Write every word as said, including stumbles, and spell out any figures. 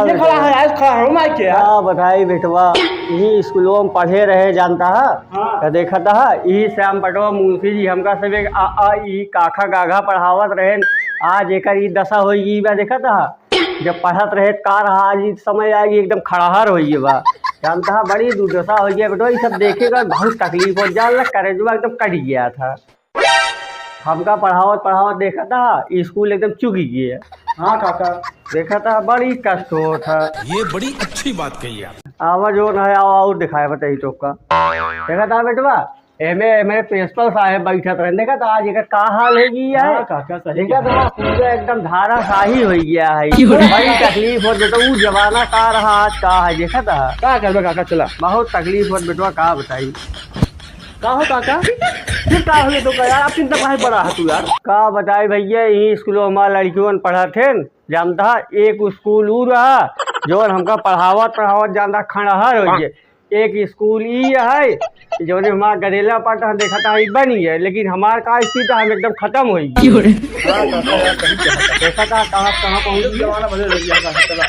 ये खड़ा है, आज खड़ा है, मार के यार। का बताई बेटवा, यही स्कूलों में पढ़े रहे, जानता है? हाँ। तो देखा था, यही श्याम पटवा मुंशी जी हमका सब एक आ, आ, ई, काखा, गाघा पढ़ावत रहे। आज एकर ई दशा होई गई बा, देखा था? जब पढ़त रहे, का रहा, आज ई समय आ गई, एकदम खड़हर होई गई बा। जानता है, बड़ी दुर्दशा होई गई बेटवा, ई सब देखे का बहुत तकलीफ हो, जान ला, करेजवा एकदम कट गया था। हमका पढ़ावत पढ़ावत देखा था, स्कूल एकदम चुकी गया। हाँ काका। देखा था, बड़ी कष्ट होत है। ये बड़ी अच्छी बात कही आप। आवा जो ना है, आवा और दिखाए बताई तो का। देखा था बेटवा, एमे, एमे प्रिंसिपल साहब बैठत रहे। देखा था आज एकर का हाल है गया है। हाँ काका, सही देखा कहा। था, पूरा एकदम धाराशाही हो गया है। क्यों रे? बड़ी तकलीफ होत बेटा, ऊ जमाना का रहा, आज का है, देखा था। का करबे काका, चला। बहुत तकलीफ होत बेटवा, का बताई। का हो काका? फिर का हो गया तो का यार, आप चिंता काहे पड़ा है तू यार? का बताई भैया, यही स्कूलों में लड़कियों पढ़त हैं, जानता है, एक स्कूल ऊ रहा, जौन हमका पढ़ावत पढ़ावत जानता खंडहर हो गए। एक स्कूल ई है, जौन हमारा गदेला पाटा देखा था, ई बनी है, लेकिन हमार का स्थिति, हम एकदम खत्म हो गए। क्यों रे? हाँ, काका यार, सही कहा। देखा था, कहाँ, कहाँ पहुँच गए। जमाना बदल गया, काका, चला।